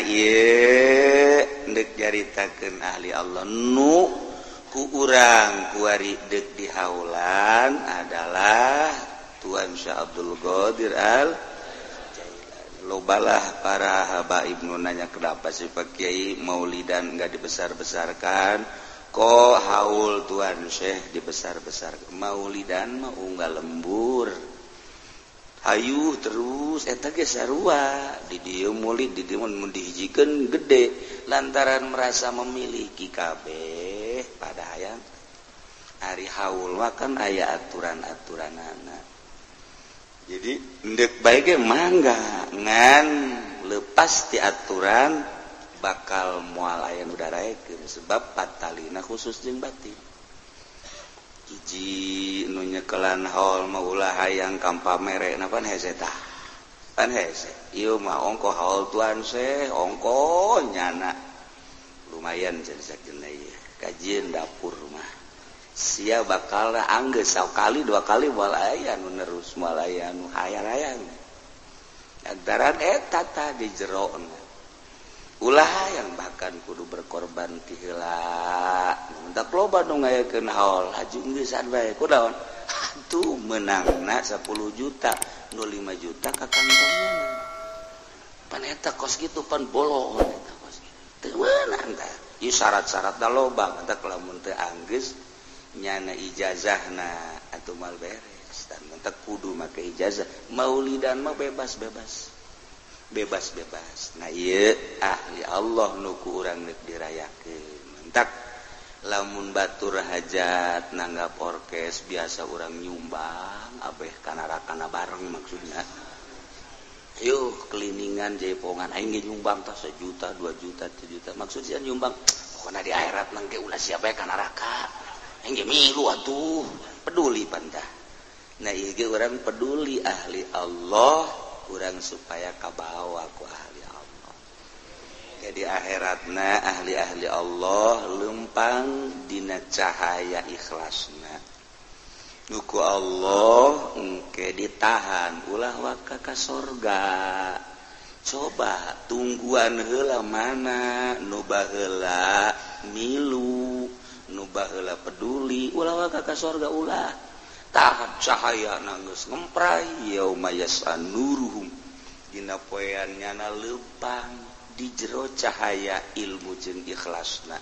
Ieu deuk nyaritakeun ahli Allah nu ku urang kuari deuk dihaulan adalah Tuan Syekh Abdul Qadir Al Jailani. Lobalah para habaib nu nanya kenapa sih Pak Kiai maulidan enggak dibesar-besarkan, kok haul Tuan Syekh dibesar-besarkan? Maulidan mah unggal lembur. Hayuh terus eta ge sarua di dieu maulid di dieu mun dihijikeun gede lantaran merasa memiliki kabeh pada hayang. Ari haul mah kan aya aturan-aturanana. Jadi endek bae ge mangga ngan lepas ti aturan bakal moal aya nu daraekeun sebab patalina khusus jeung batin. Hiji nu nyekelan haul mah ulah hayang kampamere na pan hese tah. Pan hese. Ieu mah ongko haul Tuan Syekh, ongko nyana. Lumayan jadi sakeuna ieu. Kajieun dapur mah. Sia bakal anggeus sakali dua kali moal aya nu nerus moal aya nu hayang-hayang. Lantaran eta tah di jerona. Ulah hayang bahkan kudu berkorban ti heula. Mentak loba nu ngayakeun haul haju geusan bae kunaon? Atuh meunangna 10 juta, nu 5 juta ka kantongna. Pan eta kos kitu pan bolong eta kos kitu. Teu meunang tah. Ieu syarat-syaratna loba, mentak lamun teu anggeus nyana ijazahna atuh moal beres. Dan mentak kudu make ijazah. Maulidan mah bebas-bebas. Bebas-bebas. Nah ieu ahli Allah nu ku urang rek dirayakeun. Mentak lamun batur hajat nanggap orkes biasa urang nyumbang abeh kana-rakana bareng maksudna. Yeuh keliningan jaipongan aing ge nyumbang tah 1 juta, 2 juta, 3 juta. Maksud sia nyumbang pokona di akhirat mangke ulah sia bae ka neraka. Aing ge milu atuh, peduli pantah. Nah ieu ge urang peduli ahli Allah kurang supaya kabawa ku ahli Allah. Jadi akhiratna ahli-ahli Allah lempang dina cahaya ikhlasna. Nuku Allah engke ditahan ulah waka ka sorga. Coba tungguan heula mana nu baheula milu, nu baheula peduli, ulah waka ka sorga ulah. Tahan cahaya nangis ngemprai yauma yasanuruhum dina poean nyana lempang di jero cahaya ilmu jeung ikhlasna.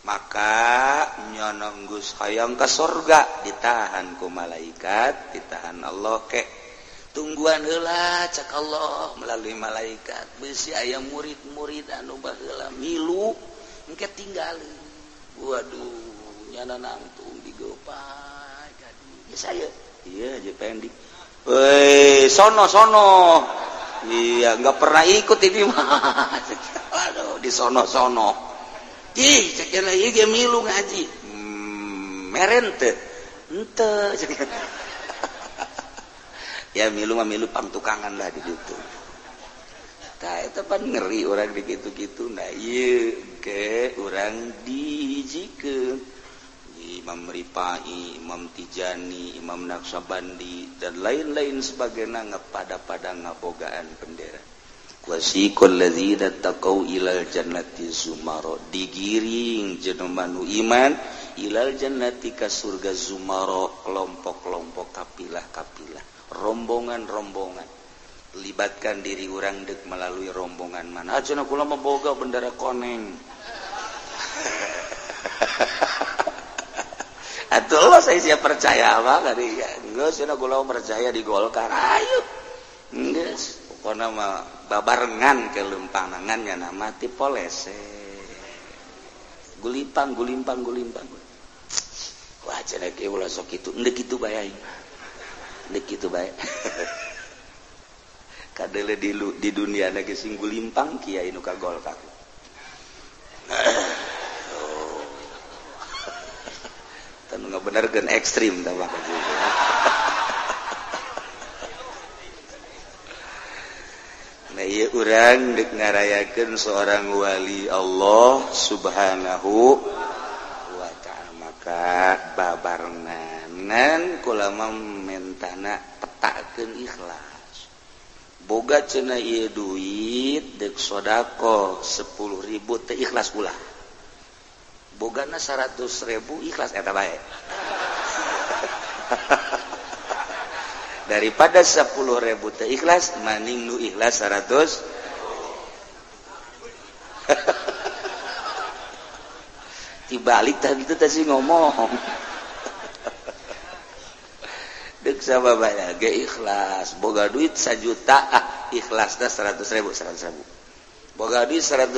Maka nyana geus hayang ka sorga ditahan ku malaikat, ditahan Allah ke tungguan heula cak Allah melalui malaikat. Beusi aya murid-murid anu baheula milu engke tinggalin. Waduh nyana nangtung digopai. Ya saya, iya aja pendek. Woi, sono sono. Iya, nggak pernah ikut ini mah. Aduh, di sono sono. Ih, cek lagi dia milu ngaji. Meren teu. Henteu. Ya milu mah milu pangtukangan lah di ditu. Tah eta pan ngeri urang di kitu-kitu. Nah, ieu ke urang dihijikeun. Imam Rifai, Imam Tijani, Imam Naqsyabandi dan lain-lain sebagainya ngapada-pada ngabogaan bendera. Wasiqal ladzina taqau ilal jannati zumara, digiring jelema nu iman ilal jannati ka surga zumara, kelompok-kelompok, kapilah-kapilah, rombongan-rombongan. Libatkan diri urang deuk melalui rombongan mana. Ah cenah kula mah boga bendera koneng. Atuh Allah saya siap percaya apa kali ya. Geus cenah kula percaya di Golkar. Ayo. Geus, pokona mah babarengan ke lumpangan nya nama ti polese. Gulipang gulimpang gulimpang. Wah cenah ge ulah sok kitu, endek kitu bae aing. Endek kitu bae. Kadele di dunia na ge sing gulimpang kiai nu ka Golkar. Nggak bener kan ekstrim tambah. Nah iya urang dek ngarayakeun seorang wali Allah subhanahu wa ta'ala, maka babarenganan kula mah mentana petakeun ikhlas. Boga cenah ieu duit deuk sedekah 10.000 teu ikhlas ulah. Bogana 100.000 ikhlas eta bae. Daripada 10.000 teu ikhlas maning nu ikhlas 100. Dibalik tadi itu tadi ngomong. Dek sama banyak ge ikhlas boga duit 1 juta ah ikhlasna 100.000 100.000. Boga duit 100.000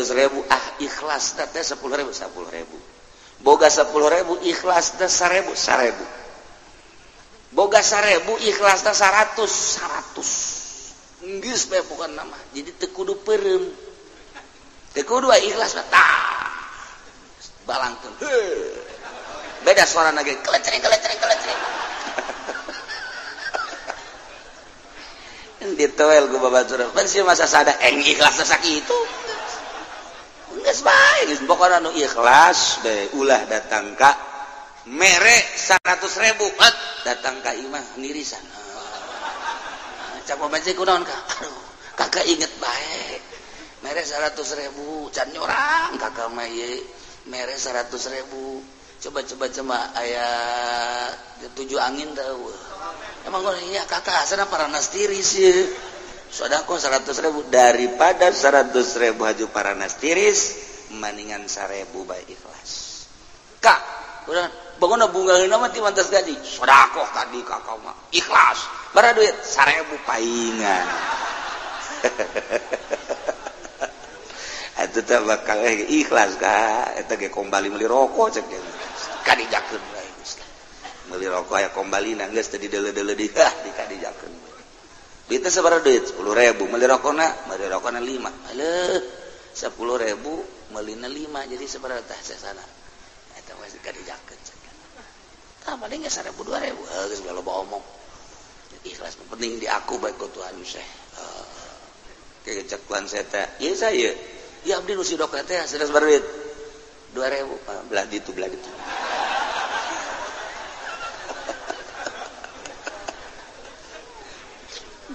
ah ikhlasna teh 10.000 10.000. Boga 10.000 ikhlasna 1.000 1.000. Boga 1.000 ikhlasna 100 100. Geus bae pokona mah. Jadi teu kudu peureum. Teu kudu ikhlas mah tah. Balangkeun. Beda suarana ge kelecring kelecring kelecring. Ditoel ku babatur. Pan sih masa sada eng ikhlas sakitu. Geus bae geus pokona nu ikhlas bae ulah datang ka mere 100.000 datang ka imah nirisan. Cak babaje kunaon ka? Aduh, kakak inget bae. Mere 100.000 can nyorang kakak mah ieu mere 100.000. Coba-coba cuma aya 7 angin tahu. Emang iya kakak asana paranas tiris ya. Sodako 100.000 daripada 100.000 haju paranas tiris maningan 1.000 bae ikhlas. Kak, udah bangun bunga heuna mah ti mantas gaji. Sodako tadi kakak mah ikhlas. Bara duit 1.000 paingan. Atuh teh bakal ikhlas ka eta ge kombali meuli rokok cek ge. Kadijakeun bae geus. Meuli rokok aya kombalina geus teu dideuleu-deuleu di ah dikadijakeun. Duit teh sabaraha duit? 10.000 meuli rokona 5. Aleuh 10.000 meulina 5 jadi sabaraha tah sasana. Eta mah kadijakeun cek. Tah paling ge 1.000 2.000 geus loba omong. Ikhlas penting di aku bae ku Tuhan Syekh. Kayak cek Tuhan saya teh. Ieu saya. Ya abdi nu sidok teh sanes baruit 2.000 belah ditu belah ditu.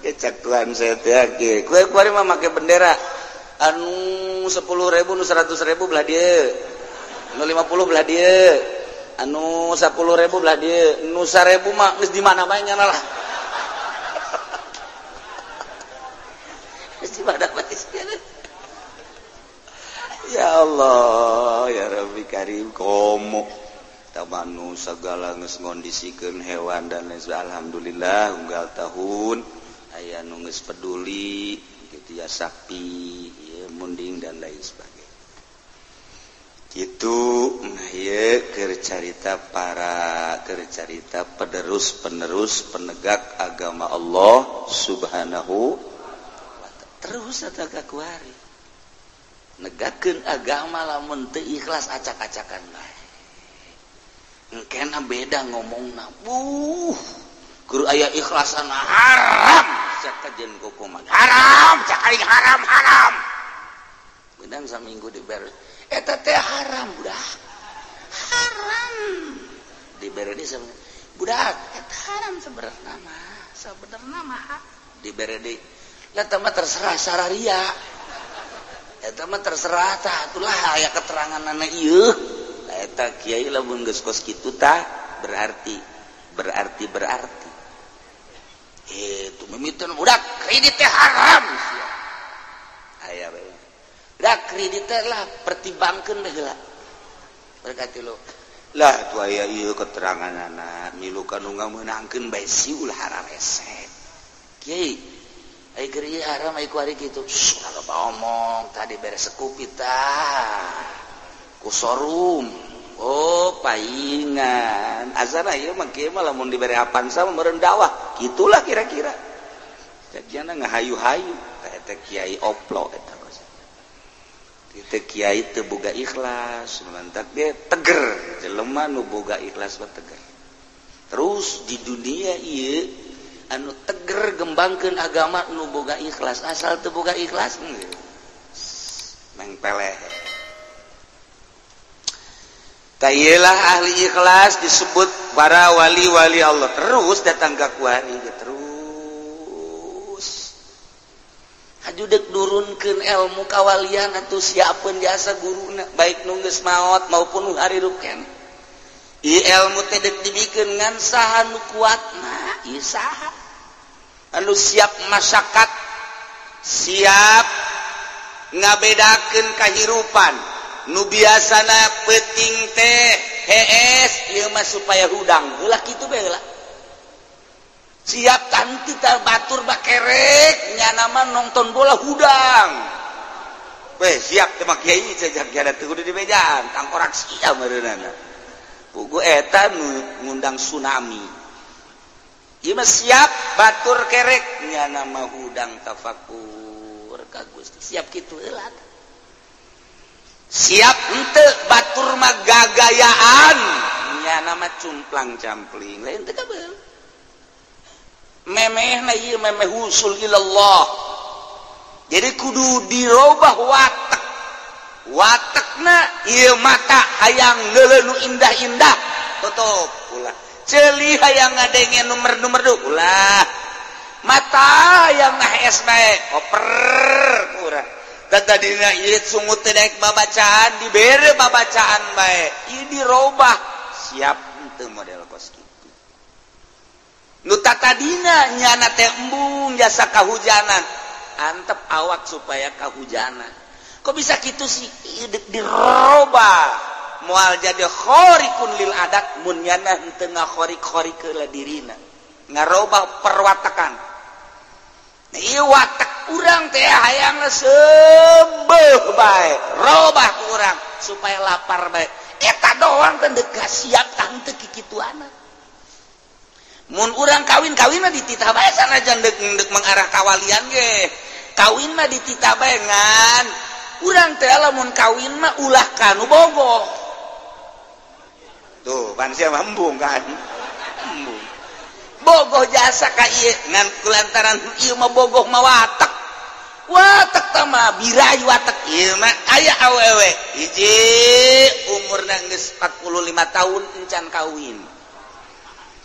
Kecak Tuhan saya teh ge. Kue kuari mah make bendera anu 10.000 nu 100.000 belah dieu. Anu 50 belah dieu. Anu 10.000 belah dieu. Nu 1.000 mah geus di mana bae nyana lah. Geus di mana bae nyana. Ya Allah, ya Rabbi Karim, komo tamanu segala geus ngondisikeun hewan dan lain sebagainya. Alhamdulillah unggal tahun aya nu geus peduli gitu ya sapi, ya munding dan lain sebagainya. Kitu nah ieu keur carita para keur carita penerus-penerus penegak agama Allah Subhanahu wa ta'ala. Terus eta ka kuari. Negakeun agama lamun teu ikhlas acak-acakan bae. Engkena beda ngomongna. Buh, keur aya ikhlasan haram cak kajen kukuman. Haram cak aing haram haram. Beunang saminggu dibere. Eta teh haram budak. Haram. Dibere deui sama budak eta haram sebenarna mah. Sebenarna mah dibere deui. Lah tah mah terserah sararia. Eta mah terserah tah atulah aya keteranganana ieu. Eta kiai lamun geus kos kitu tah berarti berarti berarti. Itu mimiteun budak kredit teh haram sia. Aya bae. Budak kredit teh lah pertimbangkeun bae heula. Berkati lo. Lah atuh aya ieu keteranganana milu ka nu ngameunangkeun bae si ulah hararese. Kiai ai keur ieu haram ai ku ari kitu. Loba omong tadi beres sekupi tah. Ku sorum. Oh, paingan. Azana ieu mah kieu mah lamun dibere Avanza mah meureun dakwah. Kitulah kira-kira. Jadiana ngahayu-hayu eta kiai oplo eta kos. Teu kiai teu boga ikhlas, mantak ge teger. Jelema nu boga ikhlas mah teger. Terus di dunia ieu anu teger gembangkeun agama nu boga ikhlas, asal teu boga ikhlas mengpeleh. Tailah ahli ikhlas disebut para wali-wali Allah. Terus datang ke kuari terus. Aju dek nurunkeun ilmu kawalian atuh siapeun jasa guruna baik nu geus maot maupun nu harirup keneh. Ieu ilmu teh dek dibikeun ngan saha nu kuatna, ieu saha anu siap masyarakat, siap ngabedakeun kahirupan. Nu biasana peuting teh hees ieu mah supaya hudang heula kitu bae heula. Siap tanti batur bakerek nyana mah nonton bola hudang. Weh siap teh mah kiai jajak kiana teu kudu dibejaan tangkorak sia meureunana. Pugu eta nu ngundang tsunami. Ieu mah siap batur kerek nyana mah hudang tafakur ka Gusti. Siap kitu heula. Siap henteu batur mah gagayaan nyana mah cumplang campling lain teu kabel. Memehna ieu memeh usul ilallah. Jadi kudu dirobah watak. Watakna ieu mata hayang neuleuh nu indah-indah tutup ulah. Ceuli hayang ngadenge nu merdu-merdu ulah. Mata hayang ngahees bae oper urang. Da tadina ieu sungut teh daek babacaan dibere babacaan bae. Ieu dirobah siap henteu model kos kitu. Nu tatadina nyana teh embung jasa kahujanan antep awak supaya kahujanan. Kok bisa kitu sih? Dirobah moal jadi khorikun lil adat mun nyana henteu ngakhorik-khorik heula dirina ngarobah perwatakan. Nah, ieu watak urang teh hayang seubeuh bae robah ku urang supaya lapar bae eta doang teh deuk siap tah henteu kikituana. Mun urang kawin-kawin mah dititah bae sanajan deuk mengarah kawalian ge. Kawin mah dititah bae ngan urang teh lamun kawin mah ulah ka nu bogoh. Tuh, pan sia mah embung kan. Embung. Bogoh jasa ka ieu ngan kulantaran ieu mah bogoh mah watak. Watak tah mah birai watak ieu mah aya awewe. Hiji umurna geus 45 tahun encan kawin.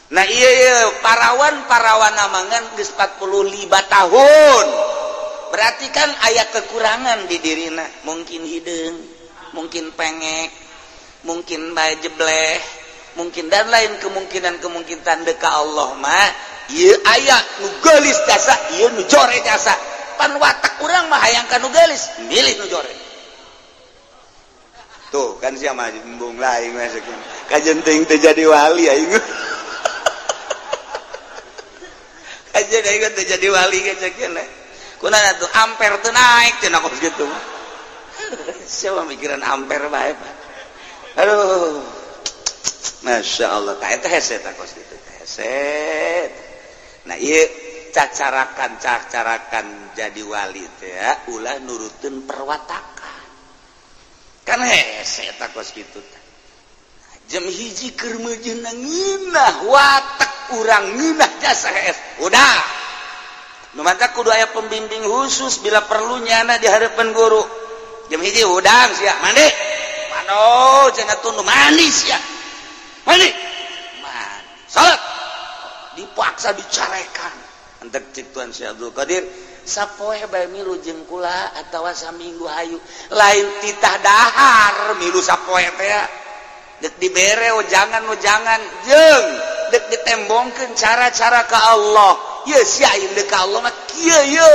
Nah iya, iya parawan amangan geus 45 tahun. Berarti kan aya kekurangan di dirina, mungkin hideung, mungkin pengek, mungkin bae jebleh, mungkin dan lain kemungkinan-kemungkinan deka Allah mah ieu aya nu geulis jasa, ieu nu jore jasa. Pan watak urang mah hayang ka nu geulis, milih nu jore. Tuh kan sia mah embung lah aing mah kajen teuing teu jadi wali aing. Aja deh kan jadi wali keceknya, kuna tuh ampere tuh naik tuh nak gitu, siapa mikiran ampere bae pak, aduh, masya Allah, tak itu heset aku gitu, heset, nah iya cacarakan jadi wali teh ya, ulah nurutin perwatakan, kan heset aku gitu, jam hiji keur meujeuhna ngeunah watak urang ngeunah jasa hees udah nu mantap kudu aya pembimbing khusus bila perlu nyana di hadapan guru jam hiji udang sia mandi mano cenah tunduh mandi sia mandi mandi salat dipaksa dicarekan entek cik Tuan Syekh Abdul Qadir sapoe bae milu jeung kula atawa saminggu hayu lain titah dahar milu sapoe teh dek dibere jangan jeung dek ditembongkeun cara-cara ka Allah ye sia ayeuna deuk ka Allah mah kieu ye.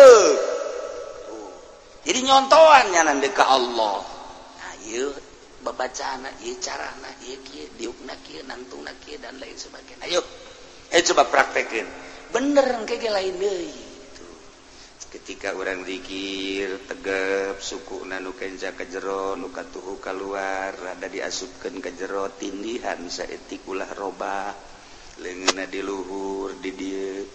Jadi nyontoan nyanan deuk ka Allah. Nah ieu babacaana ieu carana ieu kieu diukna kieu nantungna kieu dan lain sebagainya. Ayo coba praktekeun. Bener engke ge lain deui. Ketika urang zikir tegep sukuna nu kenca ka jero nu katuhu kaluar rada diasupkeun ka jero tindihan saeutik ulah robah leungeunna di luhur di dieu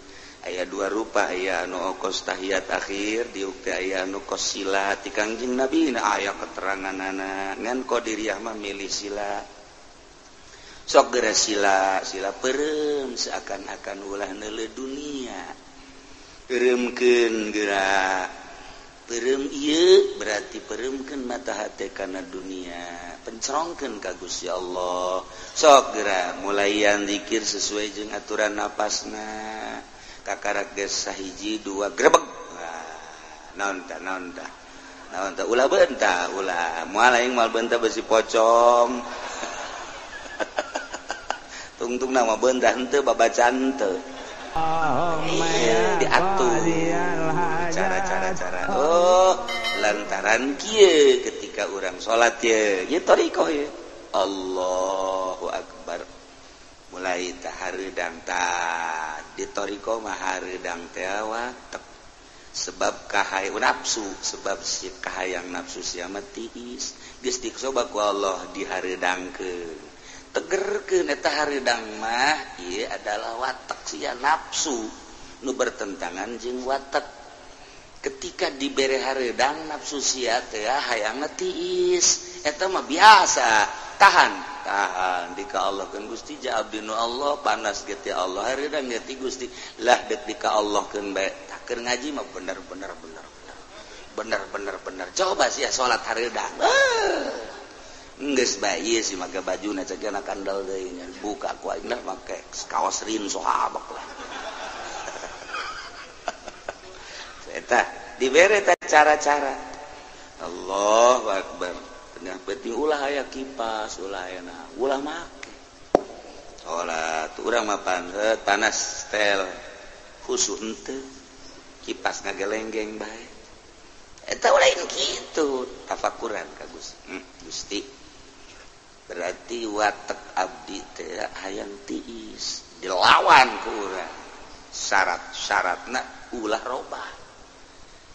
aya dua rupa aya anu okos tahiyat akhir diuk teh aya anu kos sila ti Kangjeng Nabi na aya keteranganana ngan qadiriyah mah milih sila sok geura sila sila peureum seakan-akan ulah neuleuh dunia pereumkeun geura peureum ieu berarti pereumkeun mata hate kana dunia pencerongkeun ka Gusti Allah sok geura mulaian zikir sesuai jeung aturan napasna kakarak geus sahiji dua grebeg. Nah, Naon tah naon tah. Naon tah ulah beunta ulah. Moal aing moal beunta besi pocong. Tungtung nama beunta henteu babacaan henteu. Diatur cara-cara cara. Oh, lantaran kieu ketika urang salat ye, ieu thariqah ye. Allahu akbar. Mulai tah hareudang tah di thariqah mah hareudang teh watek. Sebab kahayang nafsu, sebab si kahayang nafsu sia mah tiis. Geus dicoba ku Allah dihareudangkeun. Tegerkeun eta hareudang mah ieu adalah watak sia nafsu nu bertentangan jeung watak. Ketika dibere hareudang nafsu sia teh hayangna tiis. Eta mah biasa tahan, tahan dika Allah keun Gusti ja abdi nu Allah panas ge ti Allah hareudang ge ti Gusti lah deuk dika Allah keun bae. Keur ngaji mah bener bener bener bener bener bener coba sia salat hareudang. Geus bae ieu sih make bajuna cegana kandel deui nya buka ku aing lah make kaos rin sahabak lah. Eta dibere teh cara-cara. Allahu akbar. Tengah penting ulah aya kipas, ulah aya na, ulah make. Salat urang mah panas tel khusu henteu. Kipas ngagelenggeng bae. Eta lain kitu, tafakuran ka Gusti. Gusti. Berarti watek abdi teh hayang tiis, dilawan ku urang. Syarat-syaratna ulah robah.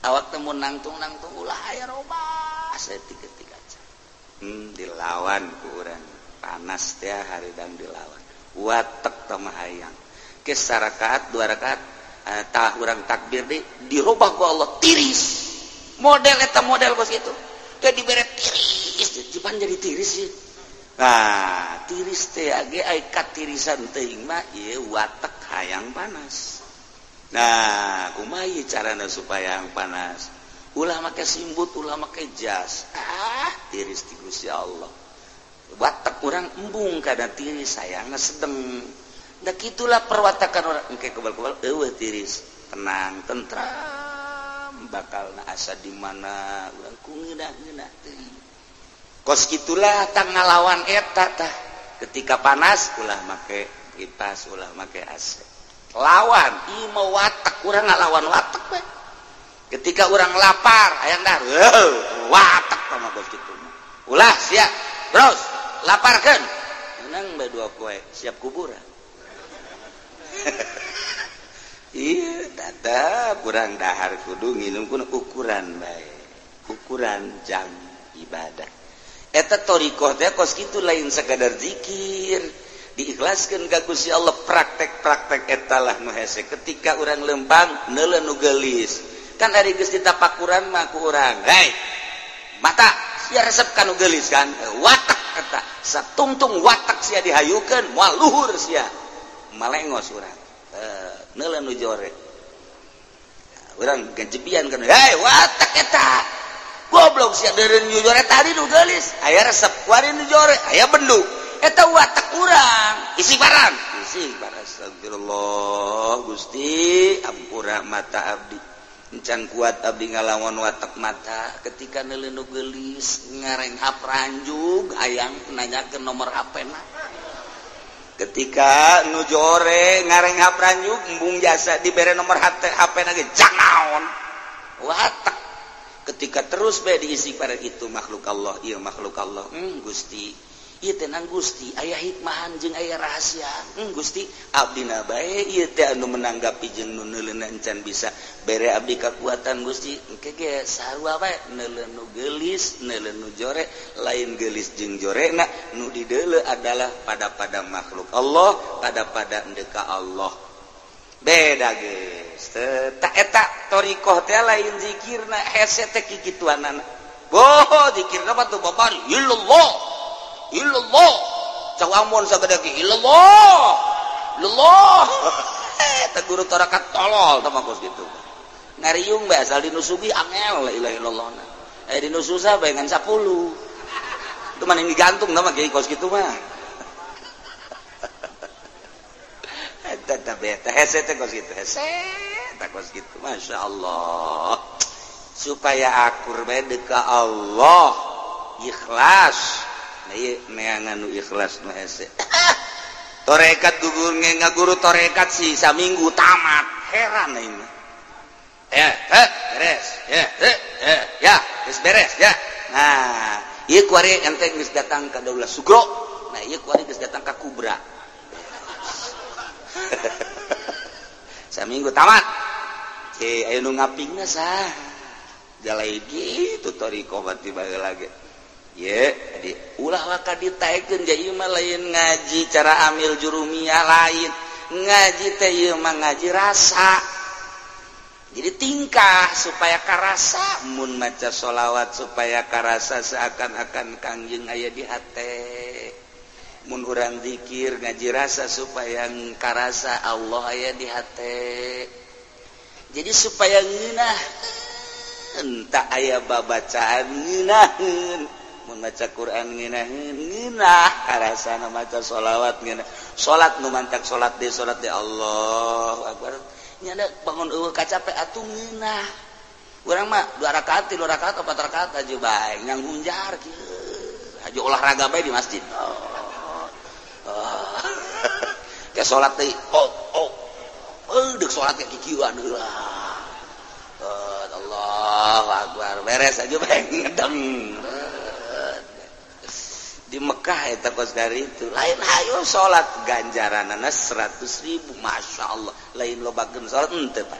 Awak teh mun nangtung-nangtung ulah aya robah saeutik-eutik aja. Dilawan ku urang. Panas teh hareudang dilawan. Watek teh mah hayang. Geus sarakaat dua rakaat tah urang takbir deui dirubah ku Allah tiris. Model eta model kos kitu. Teh dibere tiris, jipan jadi tiris sih. Nah, tiris teh age ai katirisan teuing mah ieu watek hayang panas. Nah, kumaha ieu carana supaya hayang panas? Ulah make simbut, ulah make jas. Ah, tiris ti Gusti Allah. Watek urang embung kana tiris hayangna sedeng. Nah gitulah perwatakan orang engke kebal-kebal eueuh tiris tenang tentram bakal na asa di mana urang ku ngeunah-ngeunah teh kos gitulah tang ngalawan eta tah ketika panas ulah make kipas ulah make AC lawan ieu mah watak urang ngalawan watak we ketika urang lapar hayang dahar watak tah mah kos kitu mah ulah sia terus laparkeun menang bae dua poe siap kuburan. Iya, tata kurang dahar kudu nginum kudu ukuran bae. Ukuran jam ibadah. Eta thariqah teh kos kitu lain sakadar zikir. Diikhlaskeun ka Gusti Allah praktek-praktek eta lah nu hese. Ketika urang lempang neuleuh nu geulis. Kan ari geus ditapakuran mah ku urang. Hei, mata sia resep ka nu geulis kan. Watak eta. Satungtung watak sia dihayukeun moal luhur sia. Malengos urang neuleuh nu jore urang gajebian kan hei watak eta goblok sia deureun nu jore tadi nu geulis aya resep kuari nu jore aya bendu eta watak urang istighfaran istighfar astagfirullah Gusti ampura mata abdi encan kuat abdi ngalawan watak mata ketika neuleuh nu geulis ngarenghap ranjug hayang nanyakeun nomor HP na. Ketika nu jore ngarenghap ranjug embung jasa dibere nomor HP na ge jangaon watak ketika terus bae diisi pada itu makhluk Allah ieu makhluk Allah Gusti ieu teh nang Gusti aya hikmahan jeung aya rahasia Gusti abdina bae ieu teh anu menanggapi jeung nu neuleuna encan bisa bere abdi kakuatan Gusti engke ge sarua bae neuleun nu geulis neuleun nu jore lain geulis jeung jorena nu dideuleu adalah pada-pada makhluk Allah pada-pada endeka Allah beda geus teh eta thariqah teh lain zikirna hese teh kikituanana boh zikirna mah teu babari illallah illallah cau amon sagede ge illallah illallah eta guru tarekat tolol tah mah kos kitu ngariung bae asal dinu sugih angel la ilaha illallah na dinu susah bae ngan 10 itu mah digantung tah mah kiai kos kitu mah eta teh beta hese teh kos kitu hese tah kos kitu masyaallah. Supaya akur bae ka Allah ikhlas. Nah ieu neangan nu ikhlas nu hese. Torekat gugur ngaguru torekat sih saminggu tamat. Heran aing mah. Ya, beres. Ya, ya, geus beres ya. Nah, ieu kuari ente geus datang ka Daulah Sugro. Nah, ieu kuari geus datang ka Kubra. Saminggu tamat. Cek aya nu ngapingna sah. Jalai gitu toriko berarti baheula ge. Ye, jadi ulah waka ditaekeun ja ieu mah lain ngaji cara amil jurumiyah lain. Ngaji teh ieu mah ngaji rasa. Jadi tingkah supaya karasa mun maca sholawat supaya karasa seakan-akan Kangjeng aya di hate. Mun urang zikir ngaji rasa supaya karasa Allah aya di hate. Jadi supaya ngeunah entah aya babacaan ngeunaheun, mun maca Quran ngeunaheun, ngeunah karasana maca sholawat ngeunah. Salat nu mantak salat deui salat deui Allahu akbar. Nyana bangun eueuh kacape atuh ngeunah. Urang mah 2 rakaat, 3 rakaat, 4 rakaat aja bae nyang hunjar kieu. Haja olahraga bae di masjid. Oh. Oh. Kayak salat deui. Oh, oh. Deuk salat ka kikieuan heula. Allahu akbar. Beres aja bae ngedeng. Di Mekah eta kos dari itu lain hayo salat ganjaranana 100.000 Masya Allah lain lobakeun salat henteu pan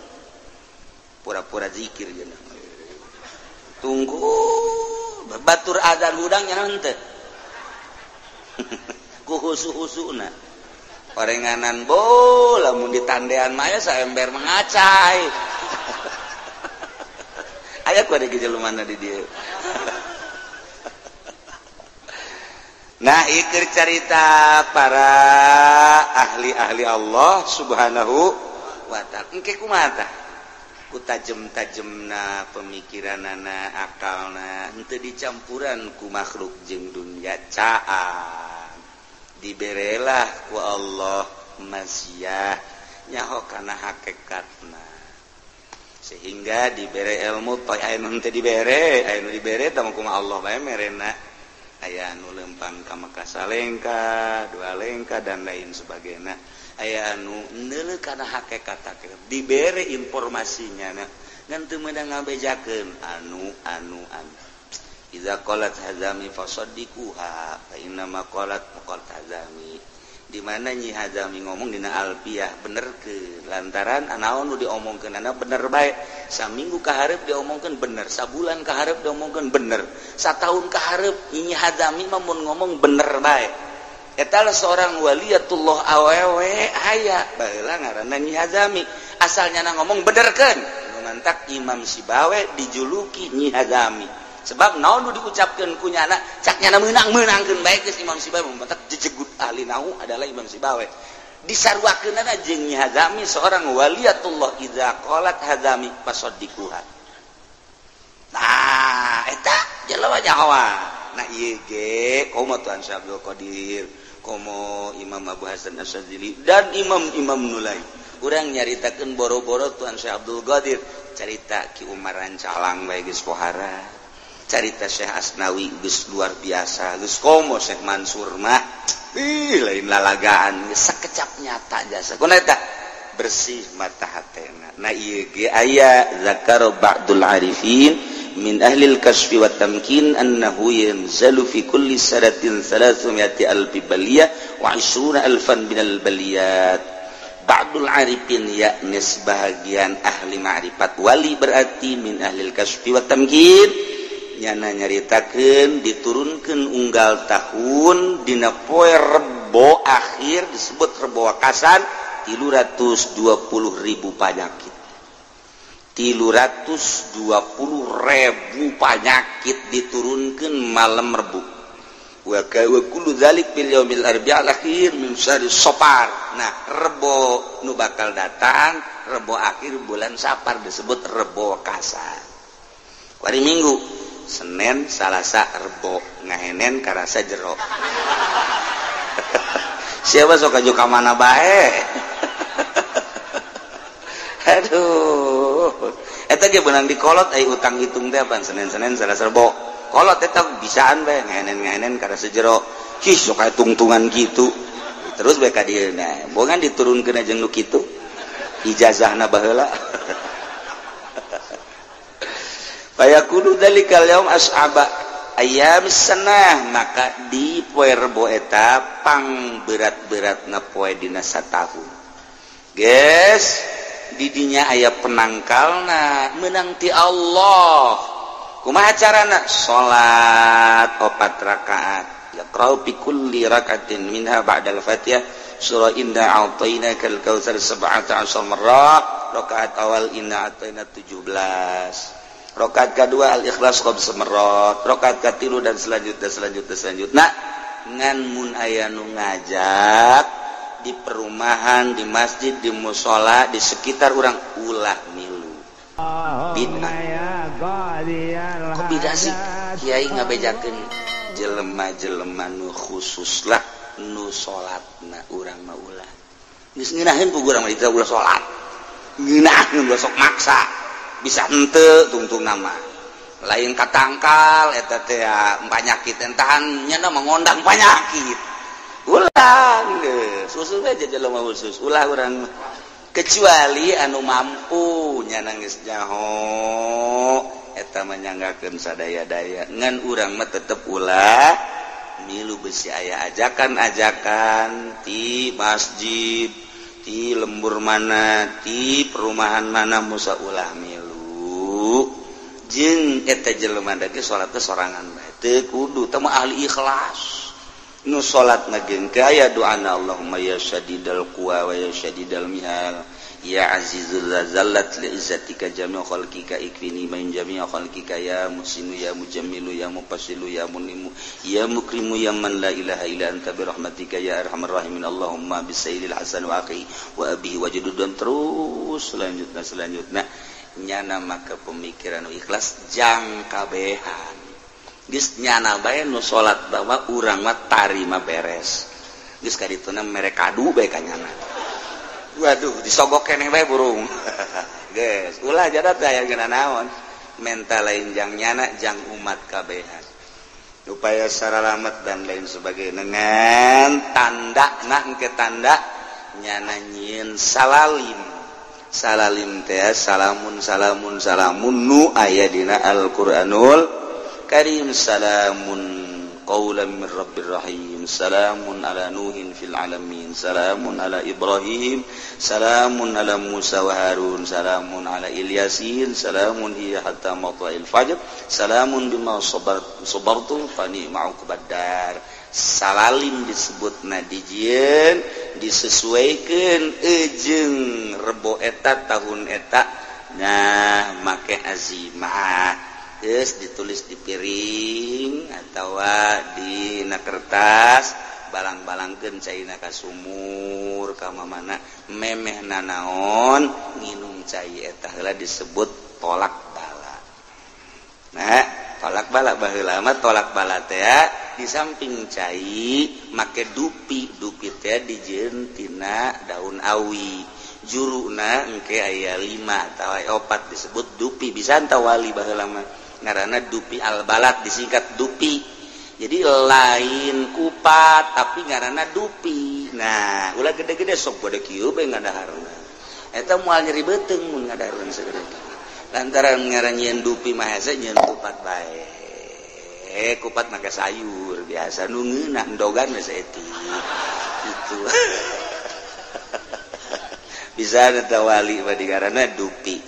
pura-pura zikir jeung tunggu batur adzan hudang nya henteu ku husu-husuna orenganan bo lamun ditandean mah aya saember mengacai aya ku ada gejelumana di dieu. Nah, ieu carita para ahli-ahli Allah Subhanahu wa ta'ala. Engke kumaha tah? Ku tajem-tajemna pemikiranana, akalna, henteu dicampuran ku makhluk jeung dunya caang. Diberelah ku Allah masiah nyaho kana hakikatna. Sehingga dibere ilmu toy aya nu henteu dibere, aya nu dibere tah kumaha Allah bae merena. Aya anu lempang ka Mekah salengka, dua lengka dan lain sebagainya. Aya anu neuleuh kana hakikat dibere informasinya na ngan teu meunang ngabejakeun anu anu anu. Iza qalat hazami fasaddiquha fa inna ma qalat qalat hazami. Di mana Nyi Hazami ngomong dina Alfiah bener ke lantaran anaon nu diomongkeunana bener bae. Saminggu kahareup diomongkeun bener, sabulan kahareup diomongkeun bener, sataun kahareup Nyi Hazami mah mun ngomong bener bae. Eta lah seorang waliyatullah awewe aya baheula ngaranna Nyi Hazami. Asalnya na ngomong benerkeun. Nu mantak Imam Sibawe dijuluki Nyi Hazami. Sebab naon nu diucapkeun ku nyana cak nyana meunang-meunangkeun bae geus Imam Sibawe mantak jejegut ahli nahu adalah Imam Sibawe. Disarwakeunana jeung Nyi Hazami seorang waliyatullah idza qalat hazami fasaddiquha. Nah, eta jelema nyawa. Nah ieu ge komo Tuan Syekh Abdul Qadir, komo Imam Abu Hasan Asy-Syadzili dan imam-imam nu lain. Urang nyaritakeun boro-boro Tuan Syekh Abdul Qadir, carita Ki Umar Rancalang bae geus pohara. Carita Syekh Asnawi geus luar biasa, geus komo Syekh Mansur mah ih lain lalagaan geus sakecap nyata jasa. Kuna eta bersih mata hatena. Nah ieu ge aya zakar ba'dul arifin min ahli al-kashfi wa tamkin annahu yanzalu fi kulli sanatin 300 alfi baliyah wa 20 alfan minal baliyat. Ba'dul arifin yakni sebahagian ahli ma'rifat wali berarti min ahli al-kashfi wa tamkin nyana nyaritakeun diturunkeun unggal tahun dina poe Rebo akhir disebut Rebo Wakasan 320.000 panyakit. 320.000 panyakit diturunkeun malam Rebo. Wa kullu dzalik fil yaumil arbi'al akhir min syahri Safar. Nah, Rebo nu bakal datang Rebo akhir bulan Safar disebut Rebo Wakasan. Hari Minggu Senin, Salasa, Rebo, ngahenen karasa jero. Siapa sok aju ka mana bae? Aduh. Eta ge beunang dikolot ai utang hitung teh pan Senin-Senin Salasa Rebo. Kolot eta bisaan bae ngenen-ngenen kada sejero. Hih sok aya tungtungan kitu. Terus bae ka dieu na. Bongan diturunkeun jeung nu kitu. Ijazahna baheula. Fayakunu dzalikal yaum as'aba ayam sanah, maka di poe Rebo eta pang berat-beratna poe dina satahun. Geus didinya aya penangkalna meunang ti Allah. Kumaha carana? Salat 4 rakaat. Yaqra'u bi kulli rak'atin minha ba'dal Fatihah surah inna a'tainakal kautsar 17 marrah. Rakaat awal inna a'taina 17. Rakaat kedua al-ikhlas khamsa marrat, rakaat katilu dan selanjutnya selanjutnya selanjutnya. Nah, ngan mun aya nu ngajak di perumahan, di masjid, di musola, di sekitar urang ulah milu. Bid'ah. Kok bid'ah sih? Kiai ngabejakeun jelema-jelema nu khusus lah nu salatna urang mah ulah. Geus ngeunaheun ku urang mah ulah salat. Ngeunaheun ulah sok maksa. Bisa henteu tungtung nama lain katangkal eta teh panyakit entahan nya mah ngondang panyakit ulah geus khusus aja jelema khusus ulah urang kecuali anu mampu nya geus nyaho eta manyanggakeun sadaya-daya ngan urang mah tetep ulah milu besi aya ajakan-ajakan ti masjid ti lembur mana ti perumahan mana musa ulah milu jeung eta jelema da ge salat teh sorangan bae teu kudu teh mah ahli ikhlas nu salat na geung aya doana Allahumma ya syadidal quwa wa ya syadidal mihal ya azizul zallat li izzatika jami'u khalqika ikfini min jami'i khalqika ya musinu ya mujammilu ya mufassilu ya munimu ya mukrimu ya man la ilaha illa anta bi rahmatika ya arhamar rahimin Allahumma bisayyidil hasan wa akhi wa abihi wa judud. Terus selanjutnya selanjutnya nyana maka pemikiran ikhlas jang kabehan geus nyana bae nu salat bahwa urang mah tarima beres geus ka dituna mere kadu bae ka nyana. Waduh disogok keneh bae burung. Geus ulah jadat aya geuna naon menta lain jang nyana jang umat kabehan upaya saralamet dan lain sebagainya dengan tanda nah engke tanda nyana nyieun salalim. Salalim teh salamun salamun salamun nu aya dina Al-Qur'anul Karim. Salamun qaulan min rabbir rahim, salamun ala nuhin fil alamin, salamun ala Ibrahim, salamun ala Musa wa Harun, salamun ala Ilyasin, salamun hiya hatta matla'il fajr, salamun bima sabartum fa ni'ma uqbad dar. Salalim disebutna dijieun disesuaikan ejeng Rebo eta tahun eta nah make azimah geus ditulis di piring atawa di na kertas balang-balangkeun caina ka sumur ka mamana memeh nanaon nginum cai eta heula disebut tolak bala. Nah tolak bala baheula mah tolak bala teh di samping cai make dupi, dupi teh dijieun tina daun awi juruna engke aya 5 atawa 4 disebut dupi. Bisa tawali baheula mah ngaranna dupi albalat disingkat dupi. Jadi lain kupat tapi ngaranna dupi. Nah ulah gede-gede sok gede kieu bae ngadaharna eta moal nyeri beuteung mun ngadaharna sagede lantaran ngaran nyieun dupi mah hese nyieun kupat bae. Kupat maka sayur biasa nu ngeunah endogan we saeutik itu. Bisa tawali mah digarana dupi.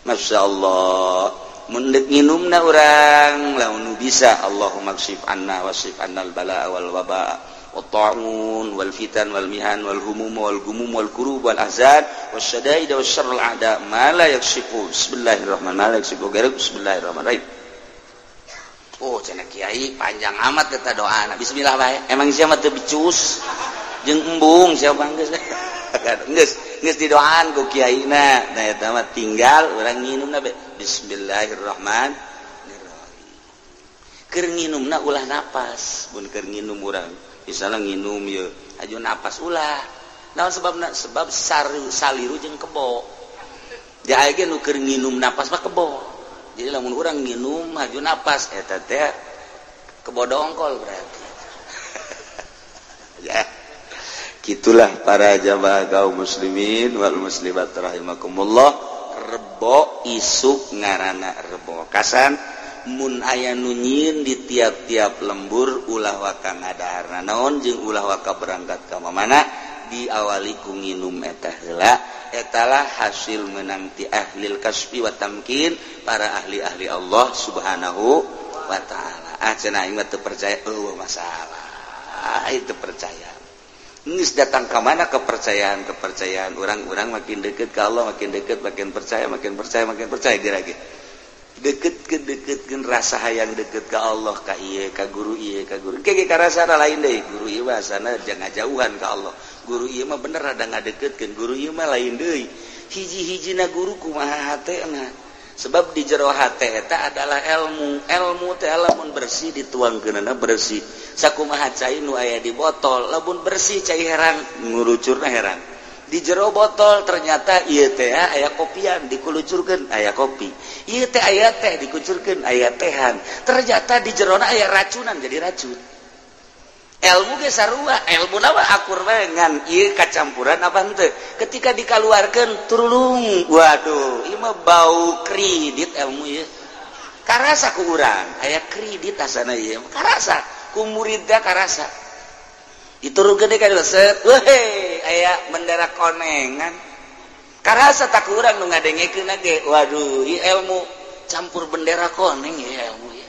Masyaallah mun deuk nginumna urang lamun nu bisa Allahumma ksif anna wasif annal balaa wal waba wat ta'un wal fitan wal mihan wal humum wal gumum wal kurub wal ahzan wasyadaid wasyarrul a'da ma la yakshifu. Bismillahirrahmanirrahim. Bismillahirrahmanirrahim. Oh cenah kiai panjang amat eta doana. Bismillah bae. Emang sia mah teu bicus jeung embung sia mah geus. Geus geus didoaan ku kiaina. Nah eta mah tinggal urang nginumna bae. Bismillahirrahmanirrahim. Keur nginumna ulah napas. Mun keur nginum urang misalnya nginum ieu aju napas ulah. Naon sebabna? Sebab saliru jeung kebo. Dia ge nu keur nginum napas mah kebo. Jadi lamun urang nginum maju napas eta teh kebo dongkol berarti. Ya. Gitulah para jamaah kaum muslimin wal muslimat rahimakumullah. Rebo isuk ngarana rebo kasan mun aya nu nyieun di tiap-tiap lembur ulah waka ngadaharna naon jeung ulah waka berangkat ka mana diawali ku nginum eta heula etalah hasil menang ti ahlil kasbi wa tamkin para ahli-ahli Allah Subhanahu wa taala. Ah cenah aing mah teu percaya eueuh masalah itu percaya. Geus datang ka mana kepercayaan-kepercayaan orang-orang makin deket ke Allah, makin deket, makin percaya, makin percaya, makin percaya geura-ge. Deket-kedeketkeun rasa hayang deket ke Allah ka ieu, ka guru ieu, ka guru. Ke karasana lain deui, guru ieu mah asana jangan jauhan ka Allah. Guru ieu mah bener rada ngadeketkeun, guru ieu mah lain deui. Hiji-hijina guru kumaha hatena. Sebab di jero hate eta adalah ilmu. Ilmu teh lamun bersih dituangkeunana bersih. Sakumaha cai nu aya di botol, lamun bersih cai herang, ngurucurna herang. Di jero botol ternyata ieu teh aya kopian dikulucurkeun aya kopi. Ieu teh aya teh dikucurkeun aya tehan. Ternyata di jerona aya racunan jadi racun. Ilmu ge sarua, ilmu mah akur bae ngan ieu kacampuran apa henteu. Ketika dikaluarkeun turulung, waduh, ieu mah bau kredit ilmu ieu. Karasa ku urang, aya kredit asana ieu. Karasa ku muridna karasa. Diturunkeun deui ka set, weh, aya bendera konengan. Karasa tak ku urang nu ngadengekeun ge, waduh, ieu ilmu campur bendera koneng ieu ilmu ieu.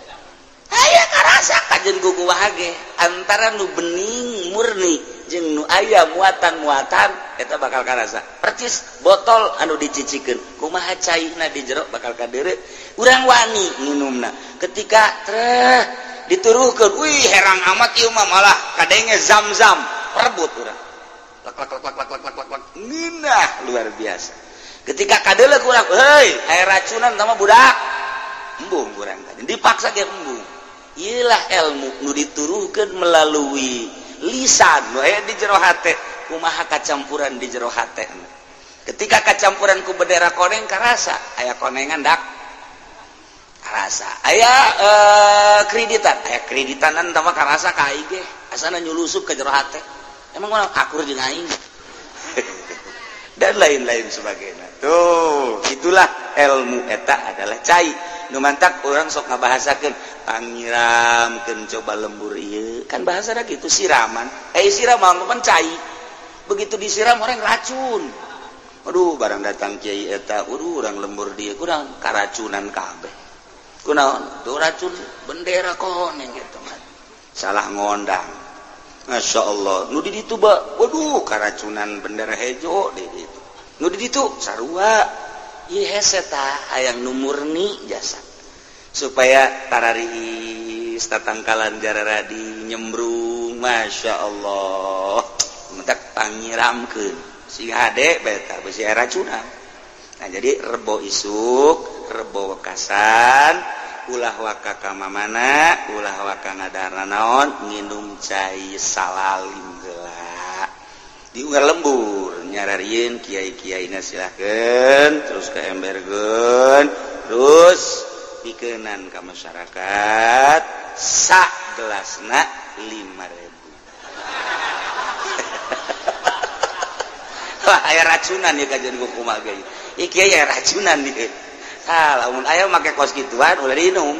Aya karasa kajen kumaha ge antara nu bening murni jeung nu aya muatan-muatan eta bakal karasa. Percis botol anu dicicikeun kumaha caina di jero bakal kadeure urang wani nginumna. Ketika treh dituruhkeun, wih herang amat ieu mah malah kadenge zam-zam perebut urang. Lak lak lak lak lak lak lak ngeunah luar biasa. Ketika kadeuleuh urang, heuy aya racunan sama budak. Embung urang dipaksa ge embung. Iyalah ilmu nu dituruhkeun melalui lisan nu aya di jero hate kumaha kacampuran di jero hate. Ketika kacampuran ku bendera koneng karasa aya konengan dak karasa aya kreditan aya kreditanan tambah karasa ka aing ge asana nyulusup ka jero hate emang urang akur jeung aing dan lain-lain sebagainya. Tuh itulah ilmu eta adalah cai nu mantak urang sok ngabahasakeun pangiramkeun coba lembur ieu kan bahasana kitu siraman siraman mah cai begitu disiram orang racun. Aduh barang datang kiai eta aduh urang lembur dieu kurang karacunan kabeh kunaon tuh racun bendera koneng gitu mah salah ngondang. Masya Allah nu di ditu ba waduh karacunan bendera hejo di ditu nu di ditu sarua ieu hese tah hayang nu murni jasa supaya tararis tatangkalan jararadi nyembrung. Masya Allah mentak pangiramkeun si hade beta besi racunan. Nah jadi rebo isuk rebo wekasan ulah waka ka mamana ulah waka ngadarna naon nginum cai salalim heula diungar lembur nyararieun kiai-kiaina silahkeun terus ka emberkeun terus pikenan ka masyarakat sak gelasna 5.000. Wah aya racunan ya kajian kumaha ge ieu kiai aya racunan ieu. Ah lamun aya make kos kituan ulah diinum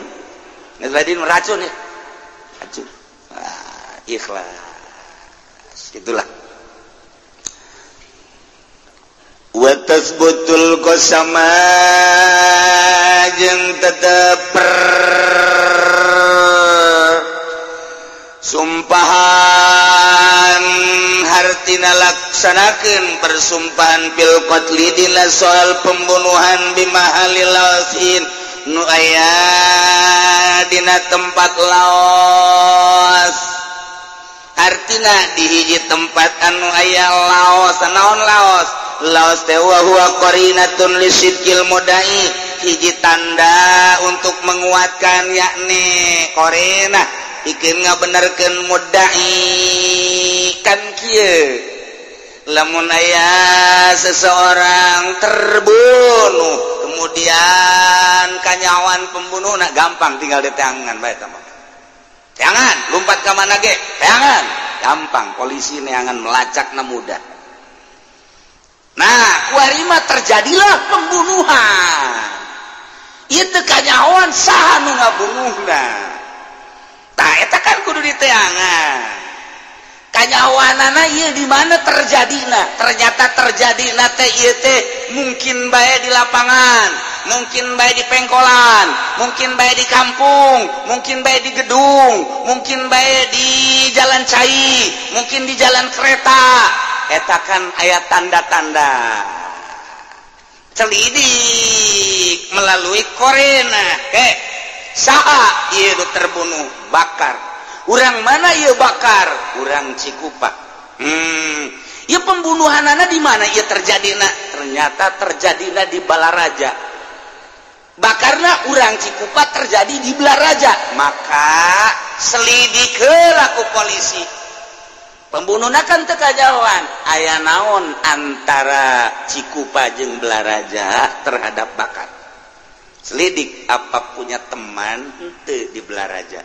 geus bae diinum racun ya racun. Ah ikhlas gitulah. Wa tasbutul qasama jeung tetep sumpahan hartina laksanakeun persumpahan bil qatli dina soal pembunuhan bimahalil laosin nu aya dina tempat laos. Artina di hiji tempat anu aya laos naon laos laos teh wa huwa qarinatun lisidqil mudai hiji tanda untuk menguatkan yakni qarinah ikeun ngabenerkeun mudai kan kieu Lamun aya seseorang terbunuh kemudian kanyawan pembunuh nak gampang tinggal di tangan bae tah. Teangan lompat ka mana ge teangan gampang polisi neangan melacakna mudah. Nah kuari mah terjadilah pembunuhan. Ieu teh kanyawan saha nu ngabunuhna. Tah eta kan kudu diteangan. Kanyawanana ieu di mana terjadina? Ternyata terjadina teh ieu teh mungkin bae di lapangan, mungkin bae di pengkolan, mungkin bae di kampung, mungkin bae di gedung, mungkin bae di jalan cai, mungkin di jalan kereta. Eta kan aya tanda-tanda. Celidik melalui korena. Saha ieu terbunuh? Bakar. Urang mana ieu bakar? Urang Cikupa. Ieu pembunuhanana di mana ieu terjadina? Ternyata terjadina di Balaraja. Bakarna urang Cikupa terjadi di Balaraja. Maka selidik heula ku polisi. Pembunuhna kan teu kajauhan. Aya naon antara Cikupa jeung Balaraja terhadap bakar? Selidik apa punya teman henteu di Balaraja?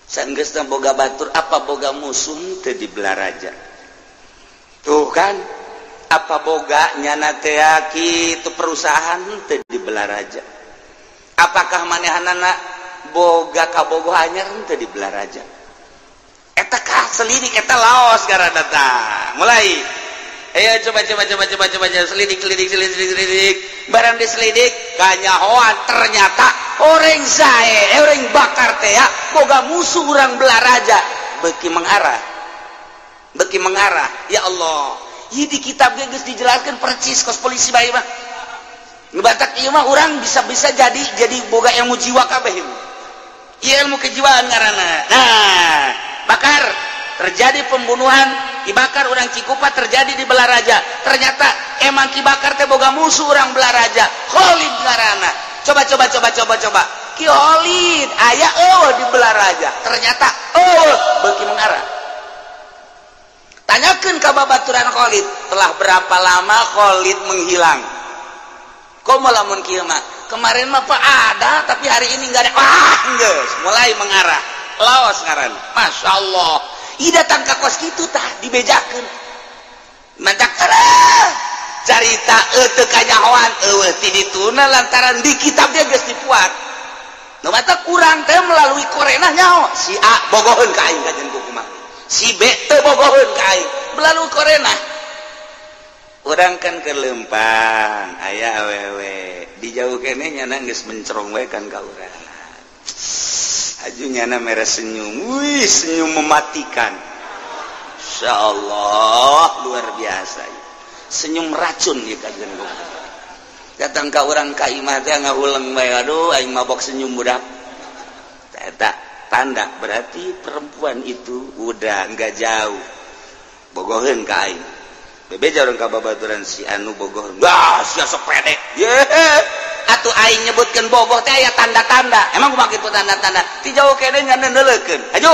Sanggeusna boga batur apa boga musuh teu di Balaraja? Tuh kan apa boga nyana teh kitu perusahaan teu di Balaraja? Apakah manehanana boga kabogoh anyar teu di Balaraja? Eta kah selidik eta laos garana tah. Mulai ayo coba selidik barang diselidik kanyahoan ternyata orang zae orang bakar teh ya boga musuh urang Balaraja. Beuki mengarah ya Allah. Ieu di kitab ge geus dijelaskeun percis kos polisi bae mah. Nu batak ieu mah urang bisa-bisa jadi boga ilmu jiwa kabeh. Ieu ilmu kejiwaan ngaranna. Nah, bakar terjadi pembunuhan, dibakar orang Cikupa terjadi di Balaraja. Ternyata emang Ki Bakar teh boga musuh orang Balaraja, Kholid ngaranna. Coba. Ki Kholid aya eueuh di Balaraja. Ternyata eueuh beuki mengarah. Tanyakeun ka babaturan Kholid, telah berapa lama Kholid menghilang? Komo lamun kieu mah? Kemarin mah pak ada, tapi hari ini enggak ada. Wah, geus mulai mengarah. Laos ngaran. Masya Allah. Ih datang ka kos kitu tah dibejakeun. Mantak carita teu kanyahoan eueuh ti dituna lantaran di kitab dia geus dipuat. Nu mata kurang teh melalui korenah nyaho si A bogoheun ka aing kajen kumaha. Si B teu bogoheun ka aing melalui korenah. Urang kan keur leumpang aya awewe di jauh keneh nyana geus mencerong we kan ka urang. Aju nyana mere senyum, wih senyum mematikan. Insya Allah luar biasa. Senyum racun ya kajian gua. Datang ka urang ka imah teh ngahuleng bae, aduh aing mabok senyum budak. Eta tanda berarti perempuan itu udah enggak jauh. Bogoheun ka aing. Bebeja urang ka babaturan si anu bogoheun. Wah, sia sok pede. Ye. Atuh aing nyebutkeun bogoh teh aya tanda-tanda. Emang kumaha kitu tanda-tanda? Ti jauh keneh ngan neuleukeun. Aju,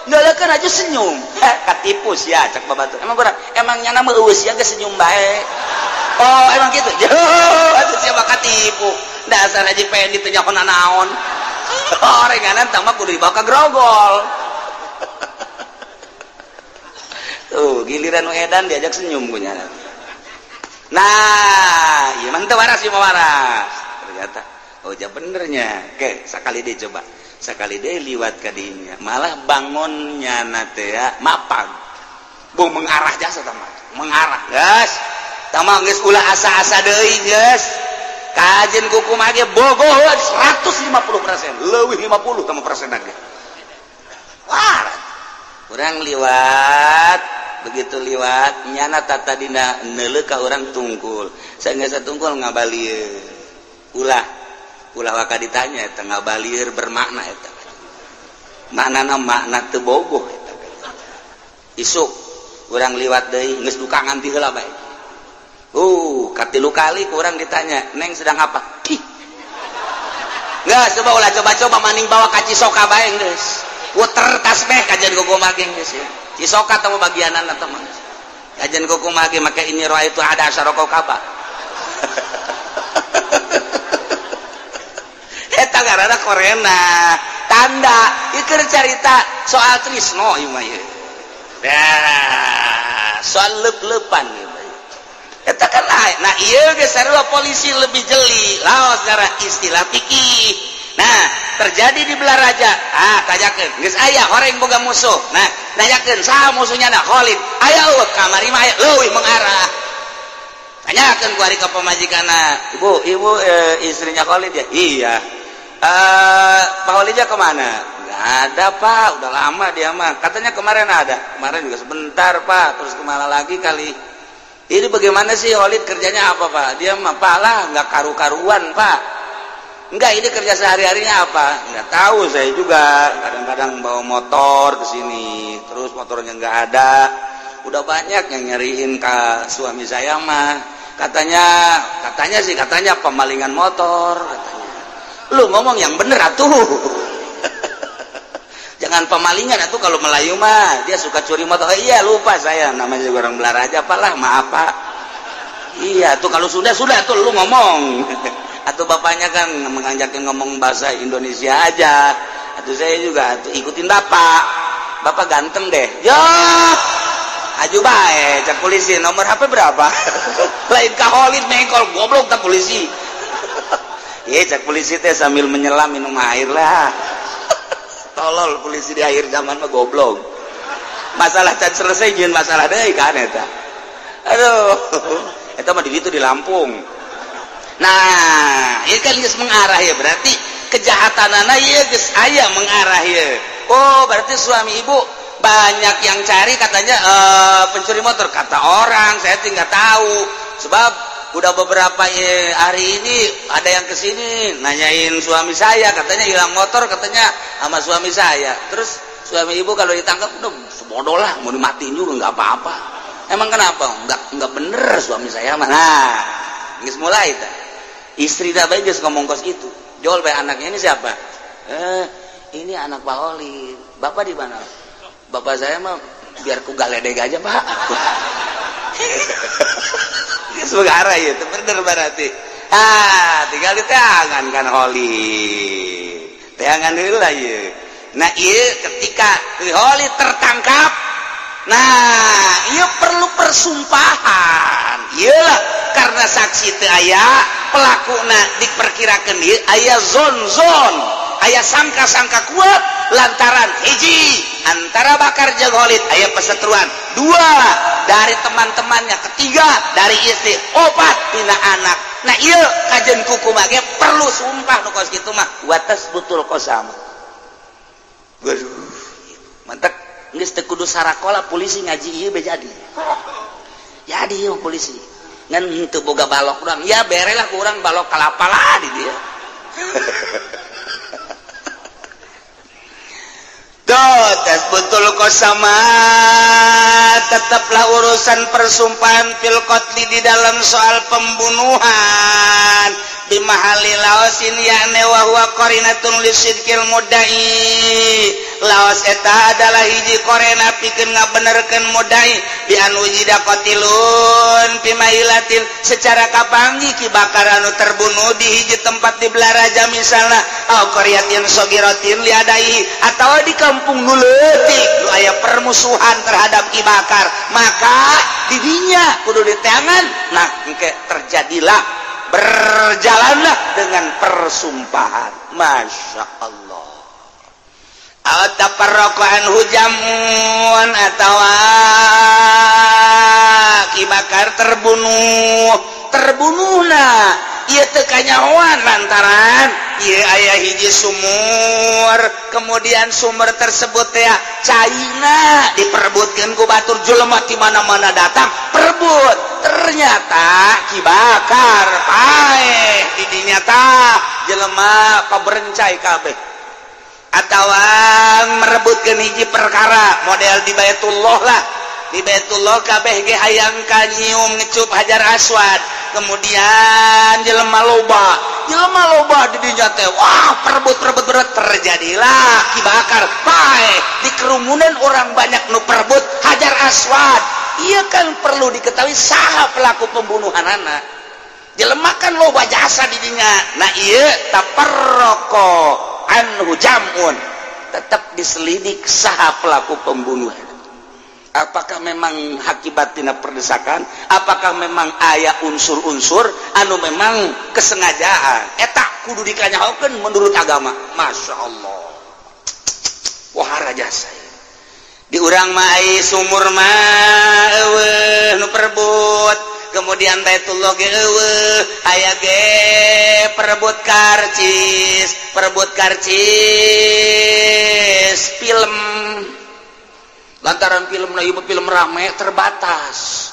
neuleukeun aja senyum. Katipu sia cak babatur. Emang kurang, emang nyana mah eueuh sia geus senyum bae. Oh, emang kitu. Atuh sia mah katipu. Dasar Haji Pendi teh nyaho nanaon. Orenganan tah mah kudu dibawa ka grogol. Tuh, giliran nu edan diajak senyum ku nyana. Nah, ieu mah teu waras ieu mah waras. Ternyata oh ja benernya. Oke, sakali deui coba. Sakali deui liwat ka dinya. Malah bangunnya na teh mapag. Bung mengarah jasa tah mah. Mengarah, geus. Tah mah geus ulah asa-asa deui geus. Kajen kukumaha ge bogoh 150%, leuwih 50 tah mah persen ge. Wah. Urang liwat, begitu liwat nyana tata dina neuleuh ka urang tungkul. Saenggeus tungkul ngabalieur. Ulah waka ditanya eta ngabalieur bermakna eta. Maknana makna teu bogoh eta. Isuk urang liwat deui geus duka nganti heula bae. Katilu kali kurang ditanya, "Neng sedang apa?" Ih. Geus coba ulah coba-coba maning bawa ka Cisoka bae geus. Puter tasbih kajian gogo mageng geus ya. Cisoka teh bagianan eta mah. Kajian kumaha ge make ini roa itu ada asyara kaukaba. Eta ngaranna korena. Tanda ieu keur carita soal trisno ieu mah ieu. Nah, soal leup-leupan ieu mah. Eta kan lain. Nah, ieu geus sarua polisi lebih jeli. Laos cara istilah fikih. Nah, terjadi di Belaraja. Ah, tanyakeun. Geus aya horeng boga musuh. Nah, nanyakeun saha musuhnya na Khalid. Aya eueuh kamari mah aya leuwih mengarah. Tanyakeun ku ari ka pamajikanna. Ibu, ibu istrinya Khalid ya? Iya. Pak Khalidnya kemana? Nggak ada Pak, udah lama dia mah. Katanya kemarin ada. Kemarin juga sebentar Pak, terus kemana lagi kali. Ini bagaimana sih Khalid kerjanya apa Pak? Dia mah Pak lah, nggak karu-karuan Pak. Enggak, ini kerja sehari-harinya apa? Nggak tahu saya juga. Kadang-kadang bawa motor ke sini, terus motornya nggak ada. Udah banyak yang nyariin ke suami saya mah. Katanya, katanya sih, katanya pemalingan motor katanya. Lu ngomong yang bener atuh. Jangan pemalingan atuh, kalau Melayu mah dia suka curi motor. Oh, iya lupa saya, namanya juga orang Belaraja Pak lah, maaf Pak. Iya tuh kalau sudah tuh lu ngomong. Atau bapaknya kan mengajakin ngomong bahasa Indonesia aja. Atau saya juga tuh ikutin bapak. Bapak ganteng deh. Yo, aju bae, cek polisi nomor HP berapa? Lain ka Khalid mengkol goblok tak polisi. Iya cek polisi teh sambil menyelam minum air lah. Tolol polisi di akhir zaman mah goblok. Masalah can selesai jeung masalah deui kan eta. Aduh, eta mah di ditu di Lampung. Nah, ieu kan geus mengarah ya, berarti kejahatanana ieu geus aya mengarah ya. Oh, berarti suami ibu banyak yang cari katanya pencuri motor, kata orang, saya nggak tahu. Sebab udah beberapa hari ini ada yang kesini nanyain suami saya, katanya hilang motor katanya sama suami saya. Terus suami ibu kalau ditangkap udah sebodoh lah, mau dimatiin juga nggak apa-apa. Emang kenapa? Nggak bener suami saya mah. Nah, geus mulai tah. Istri dah bae geus ngomong kos itu. Jol bae anaknya ini siapa? Ini anak Pak Holid. Bapak di mana? Bapak saya mah biar ku galedeg aja, Pak. Geus mengarah ieu teh bener berarti. Ah, tinggal diteangan kan Holid. Teangan heula ieu. Nah, ieu ketika Holid tertangkap, nah, ieu perlu persumpahan. Iyalah karena saksi teu aya, pelakuna diperkirakeun ieu aya zon-zon, aya sangka-sangka kuat lantaran hiji antara Bakar jeung Khalid aya perseteruan, dua dari teman-temannya, ketiga dari istri, opat tina anak. Nah, ieu kajen kuku mah ge perlu sumpah nu kos kitu mah watas betul kosam. Waduh, mantap. Geus teu kudu sarakola polisi ngaji ieu be jadi. Jadi ieu polisi. Ngan henteu boga balok urang. Ya bere lah ku urang balok kalapa lah di dieu. Tuh, tes betul kosama tetaplah urusan persumpahan fil qatli di dalam soal pembunuhan bimahali laosin yakni wa huwa qarinatun lisidqil mudai. Laos eta adalah hiji korena pikeun ngabenerkeun mudai bi anu wujida qatilun pimahilatin secara kapanggih Ki Bakar anu terbunuh di hiji tempat di Belaraja misalna au qaryatin sogiratin liadai atau di kampung nu leutik nu aya permusuhan terhadap Ki Bakar, maka didinya kudu diteangan. Nah, engke terjadilah berjalanlah dengan persumpahan. Masya Allah. Atafarraqu anhu jamun atawa Ki Bakar terbunuh, terbunuhna ieu teu kanyahoan lantaran ieu aya hiji sumur, kemudian sumur tersebut teh caina diperebutkeun ku batur jelema ti mana-mana datang perebut, ternyata Ki Bakar paeh di dinya tah jelema paberencai kabeh atawa merebutkeun hiji perkara model di Baitullah lah. Di Baitullah kabeh ge hayang ka nyium ngecup Hajar Aswad, kemudian jelema loba di dinya teh wah perebut terjadilah Ki Bakar paeh di kerumunan orang banyak nu perebut Hajar Aswad. Iya kan perlu diketahui saha pelaku pembunuhanana. Jelema kan loba jasa di dinya. Nah ieu tafarraqo anhu jam'un. Tetap diselidik saha pelaku pembunuhan. Apakah memang akibat tina perdesakan? Apakah memang aya unsur-unsur anu memang kesengajaan? Eta kudu dikanyahokeun menurut agama. Masya Allah. Wahara jasa. Di urang mah ai sumur mah eueuh nu perebut. Kemudian Baitullah ge eueuh, aya ge perebut karcis film. Lantaran film na ieu film rame terbatas.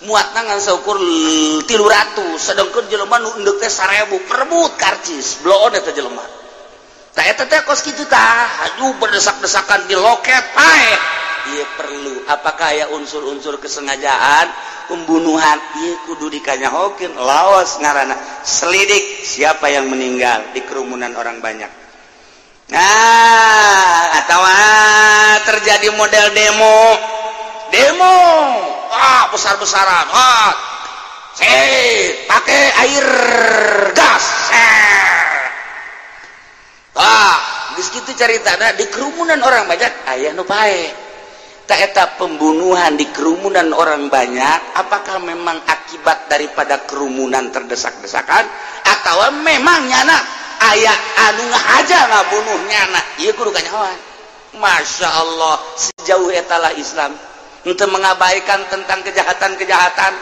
Muatna ngan saukur 300, sedangkan jelema nu endek teh 1000 perebut karcis, bloon eta jelema. Tah eta teh kos kitu tah, aduh berdesak-desakan di loket paeh. Ieu perlu apakah aya unsur-unsur kesengajaan pembunuhan? Ieu kudu dikanyahokeun laos ngaranna. Selidik siapa yang meninggal di kerumunan orang banyak. Nah, atau terjadi model demo besar-besaran, pakai air gas, geus kitu caritana di kerumunan orang banyak aya nu paeh. Ta eta pembunuhan di kerumunan orang banyak, apakah memang akibat daripada kerumunan terdesak-desakan atau memang nyana aya anu ngahaja ngabunuh nyana? Ieu kudu kanyahoan. Masya Allah, sejauh etalah Islam untuk mengabaikan tentang kejahatan-kejahatan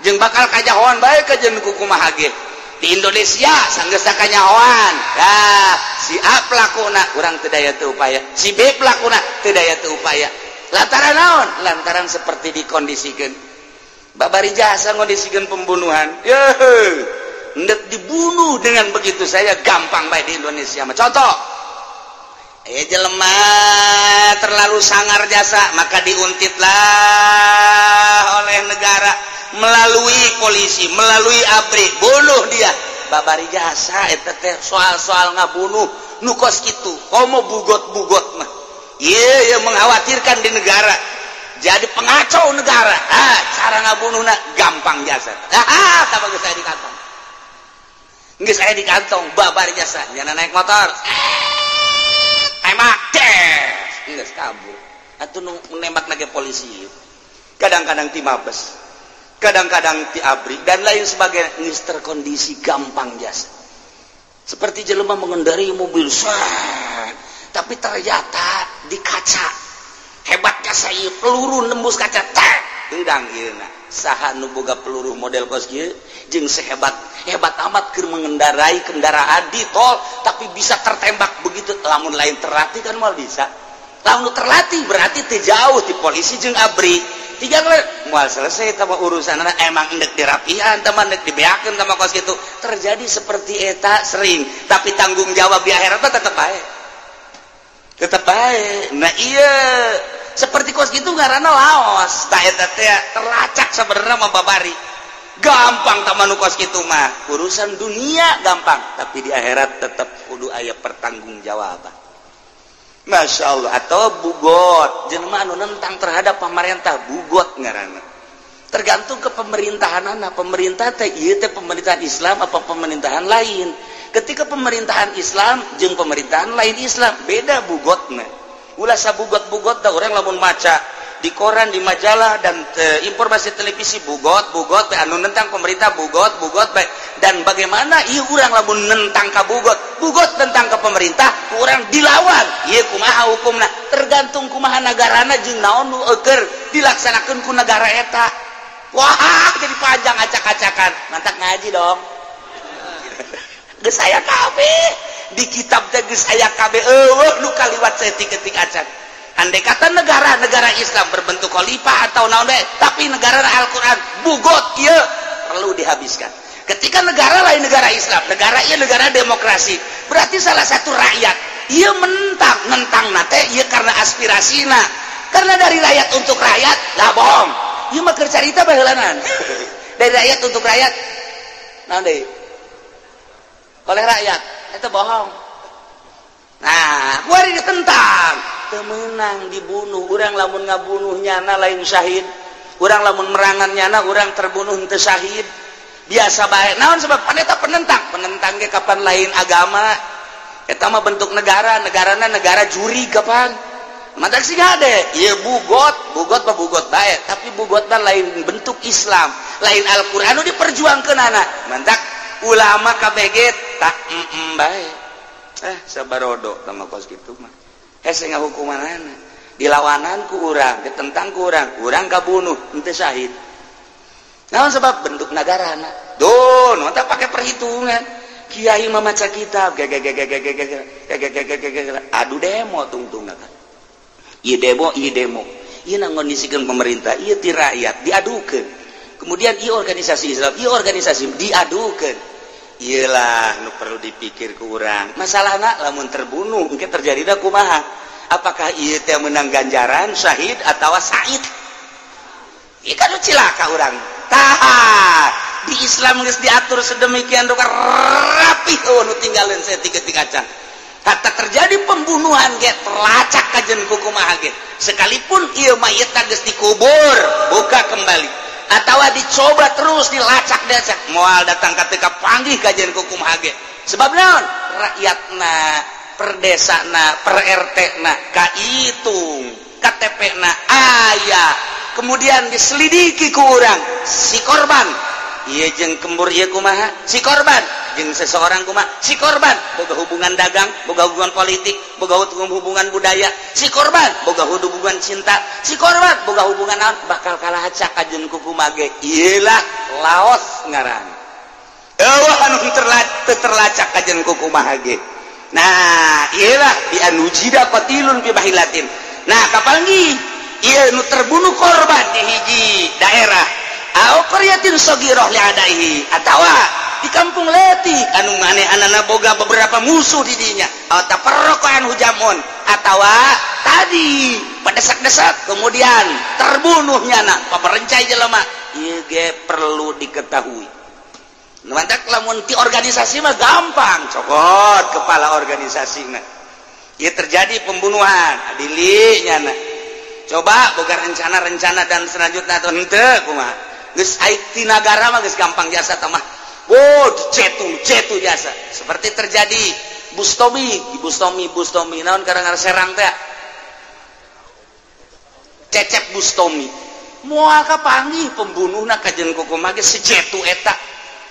jeung bakal kanyahoan bae ka jeung kumaha ge. Di Indonesia sanggeus kanyahoan. Nah, si A pelakuna urang teu daya teu upaya, si B pelakuna teu daya teu upaya. Lantaran naon? Lantaran seperti dikondisikeun. Babari jasa ngondisikeun pembunuhan. Yeuh. Ndek dibunuh dengan begitu saya gampang bae di Indonesia. Contoh, jelema terlalu sangar jasa maka diuntitlah oleh negara melalui polisi, melalui ABRI, bunuh dia. Babari jasa eta teh soal-soal ngabunuh nu kos kitu, komo bugot-bugot mah. Ieu yang mengkhawatirkan di negara. Jadi pengacau negara. Cara ngabunuhna gampang jasa. Tah bagus saya di kantong. Geus aya di kantong babar jasa, nyana naik motor. Tembak, des. Geus kabur. Atuh nu nembak lagi polisi. Kadang-kadang ti Mabes, kadang-kadang ti ABRI dan lain sebagainya. Geus terkondisi gampang jasa. Seperti jelema mengendarai mobil, tapi ternyata di kaca. Hebat jasa ieu, peluru nembus kaca. Tek, hidang ieu. Saha nu boga peluru model kos kieu jeung sehebat hebat amat keur mengendarai kendaraan di tol tapi bisa tertembak begitu. Lamun lain terlatih kan moal bisa. Lamun terlatih berarti teu jauh ti polisi jeung ABRI. Tiga moal selesai tah urusanna, emang endek dirapihan tah mah endek dibeakeun tah mah kos kitu. Terjadi seperti eta sering, tapi tanggung jawab di akhirat mah tetep bae. Tetep bae. Nah iya seperti kos gitu ngaranna laos. Tah eta teh terlacak sebenarnya mah babari. Gampang tah mah nu kos kitu mah. Urusan dunia gampang, tapi di akhirat tetep kudu aya pertanggungjawaban. Masya Allah. Atau bugot, jelema anu nentang terhadap pemerintah, bugot ngaranna. Tergantung ke pemerintahanana. Pemerintah teh ieu teh pemerintahan Islam apa pemerintahan lain. Ketika pemerintahan Islam jeung pemerintahan lain Islam, beda bugotna. Ulah sabugot-bugot dah orang lamun maca di koran, di majalah dan informasi televisi bugot, bugot anu nentang pemerintah bugot, bugot bae. Dan bagaimana ieu urang lamun nentang ka bugot, bugot tentang ke pemerintah, urang dilawan. Ieu kumaha hukumna? Tergantung kumaha nagarana jeung naon nu eueur dilaksanakeun ku negara eta. Wah, jadi panjang acak-acakan. Mantak ngaji dong. Geus aya kabeh di kitab teh geus aya kabeh eueuh nu kaliwat saeutik-eutik acan. Andai kata negara-negara Islam berbentuk khalifah atau naon bae, tapi negara Al-Qur'an bugot ieu perlu dihabiskan. Ketika negara lain negara Islam, negara ieu negara demokrasi, berarti salah satu rakyat ieu mentang nentang nate ieu karena aspirasina. Karena dari rakyat untuk rakyat, lah bohong. Ieu mah keur carita baheulanan. Dari rakyat untuk rakyat. Naon deui? Oleh rakyat, itu bohong. Nah, kuari ditentang, teu meunang dibunuh. Urang lamun ngabunuh nyana lain syahid. Urang lamun merangan nyana urang terbunuh henteu syahid. Biasa bae. Naon sebab pan eta penentang? Penentang ge kapan lain agama. Eta mah bentuk negara, negarana negara juri kapan. Mantak sih gade, ieu bugot, bugot mah bugot bae, tapi bugot mah lain bentuk Islam, lain Al-Qur'an nu diperjuangkeunana. Mantak ulama KBG tak bae. Sabarodo tama kos kitu mah. Hese ngahukumanana. Dilawanan ku urang, ditentang ku urang, urang kabunuh, henteu syahid. Naon sebab bentuk negarana. Duh, nu teh pake perhitungan. Kiai mah maca kitab, adu demo tungtungna kan. Ieu demo, ieu demo. Ieu ngondisikeun pemerintah, ieu ti rakyat diadukeun. Kemudian ieu organisasi Islam, ieu organisasi diadukeun. Iyalah nu perlu dipikir ku urang. Masalahna lamun terbunuh engke terjadina kumaha? Apakah ieu teh menang ganjaran syahid atawa said? Ieu kan nu cilaka urang. Tah, di Islam geus diatur sedemikian rupa rapih eueuh nu tinggaleun saeutik-eutik acan. Kata terjadi pembunuhan ge terlacak kajen kumaha ge. Sekalipun ieu mayitna geus dikubur, buka kembali atawa dicoba terus dilacak-dilacak, moal datang ka teu kapanggih kajen kumaha ge. Sebab naon? Rakyatna, perdesana, per RT-na kahitung, KTP-na aya. Kemudian diselidiki ku urang si korban. Ieu jeung kembur ieu kumaha? Si korban jeung seseorang kumaha? Si korban boga hubungan dagang, boga hubungan politik, boga hubungan budaya. Si korban boga hubungan cinta, si korban boga hubungan naon? Bakal kalacak kajen kumaha ge. Ieulah Laos ngaran. Eueuh anu teu terlacak kajen kumaha ge. Nah, ieulah bi anujida qatilun bi bahilatin. Nah, kapanggih ieu nu terbunuh korban di hiji daerah. Au qaryatin saghirah li adaihi atawa di kampung leutik anu manehanana boga beberapa musuh di dinya. Au tafarraqan hujamun atawa tadi pedesak-desak kemudian terbunuh nyana paperencai jelema. Ieu ge perlu diketahui. Mantak lamun ti organisasi mah gampang, cokot kepala organisasina. Ieu terjadi pembunuhan, adili nyana. Coba boga rencana-rencana dan selanjutnya atau henteu kumaha. Geus aik ti nagara mah geus gampang jasa tah mah. Oh, dicetu jasa. Seperti terjadi Bustomi, di Bustomi naon karang Serang teh. Cecep Bustomi. Moal kapanggih pembunuhna kajen kumaha ge si Cetu eta.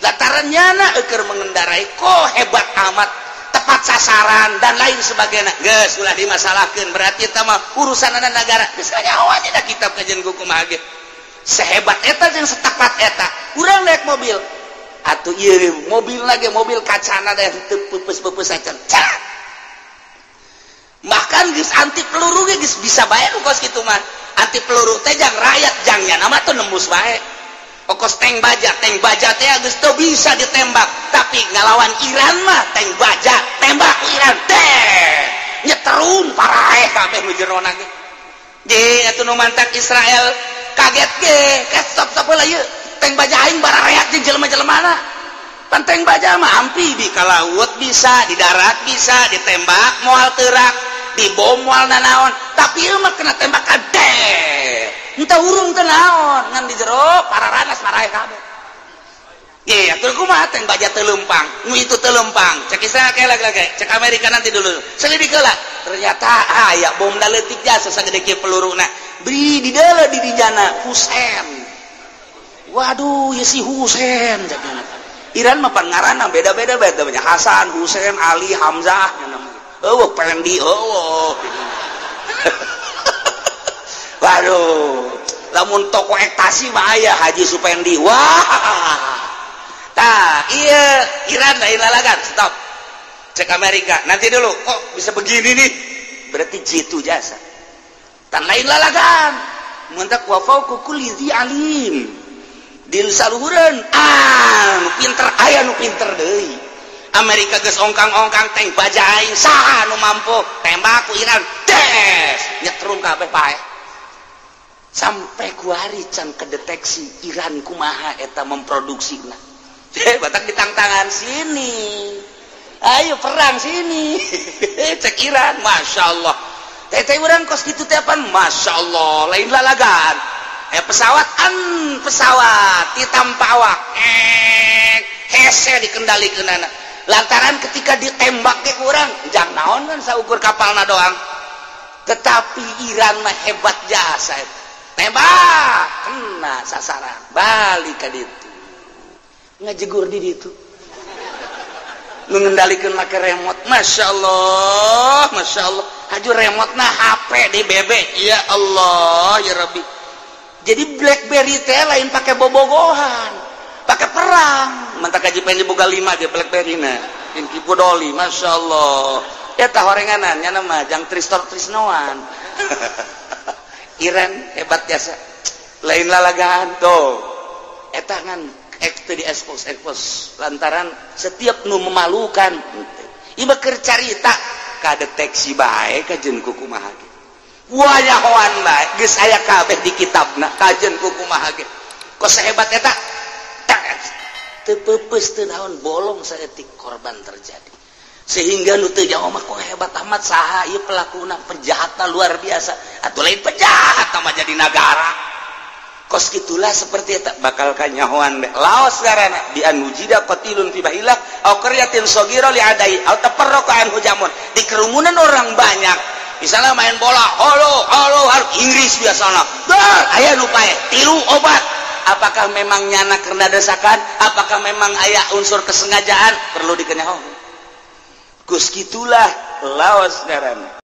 Lataran nyana eueur mengendarai kok hebat amat, tepat sasaran dan lain sebagainya. Geus ulah dimasalahkeun, berarti eta mah urusanana nagara. Geus kanyahoan dina kitab kajen kumaha ge. Sehebat eta jeung setepat eta. Urang naik mobil. Atuh ieu mobil lagi mobil kacana teh teu peupeus-peupeus acan. Cat. Bahkan geus anti peluru ge geus bisa bae nu kos kitu mah. Anti peluru teh jang rakyat jang nyana mah teu nembus bae. Okos tank baja teh geus teu bisa ditembak, tapi ngalawan Iran mah tank baja tembak ku Iran teh. Nyeterum paraeh kabeh nu jerona ge. Ge atuh nu mantak Israel kaget ge, stop heula ieu. Tank baja aing barareak jeung jelema-jelemana. Pan tank baja mah amfibi ka laut bisa, di darat bisa, ditembak moal teurak, dibom moal nanaon. Tapi ieu mah kena tembakan teh. Entah urung teu naon, ngan di jero pararanas maraeh kabeh. Ge, atuh kumaha tank baja teu leumpang, nu itu teu leumpang. Cek Israel lagi, cek Amerika nanti dulu. Selidik heula. Ternyata aya bom da leutik jasa sagede kieu peluruna. Beri di deuleu di dijana Husein. Waduh, ya si Husein cakna. Iran mah pan ngaranna beda-beda beda banyak Hasan, Husein, Ali, Hamzah nya namanya. Eueuh Pendi eueuh. Waduh, lamun toko ektasi mah aya Haji Supendi. Wah. Tah, ieu Iran lain lalagan, stop. Cek Amerika, nanti dulu. Kok bisa begini nih? Berarti jitu jasa. Tan lain lalagan. Mentak wa fauqa kulli dzi alim. Di saluhureun, ah, nu pinter aya nu pinter deui. Amerika geus ongkang-ongkang tank baja aing saha nu mampu tembak ku Iran. Des, nyetrum kabeh pae. Sampai kuari can kedeteksi Iran kumaha eta memproduksina. Batak ditangtangan sini. Ayo perang sini. Cek Iran, Masya Allah. Tete urang kos gitu teh apaan? Masya Allah, lain lalagan. Pesawat an pesawat ditampa awak hese dikendalikan lantaran ketika ditembak ke kurang jang naon kan saukur kapalna doang. Tetapi Iran mah hebat jasa, tembak kena sasaran balik ka ditu ngajegur di ditu mengendalikan make remote. Masya Allah, Masya Allah, haju remote nah HP di BB, ya Allah ya Rabbi. Jadi BlackBerry teh lain pakai bobogohan, pakai perang. Mantak kaji pengen boga 5 ge BlackBerry na in kipudoli. Masya Allah, eta horenganan nya mah jang Tristor Trisnoan. Iran hebat jasa, lain lalagaan tuh eta ngan di expose expose lantaran setiap nu memalukan ieu keur carita kadeteksi bae kajen kumaha ge wayahoan bae geus aya kabeh di kitabna kajen kumaha ge kos hebat eta teu peupeus teu naon bolong saeutik korban terjadi sehingga nu teu jauh mah kok hebat amat saha ieu pelakuna penjahatna luar biasa atuh lain penjahat mah jadi nagara. Kos gitulah seperti eta bakal kanyahoan be. Laos garana bi an wujida qatilun fi bahilah au qaryatin saghira li adai au tafarraqa anhu jamun. Di kerumunan orang banyak, misalnya main bola, halo halo halo Inggris biasana. Gol, aya nu pae, tilu obat. Apakah memang nyana karena desakan? Apakah memang aya unsur kesengajaan? Perlu dikenyahoan. Kos gitulah laos garana.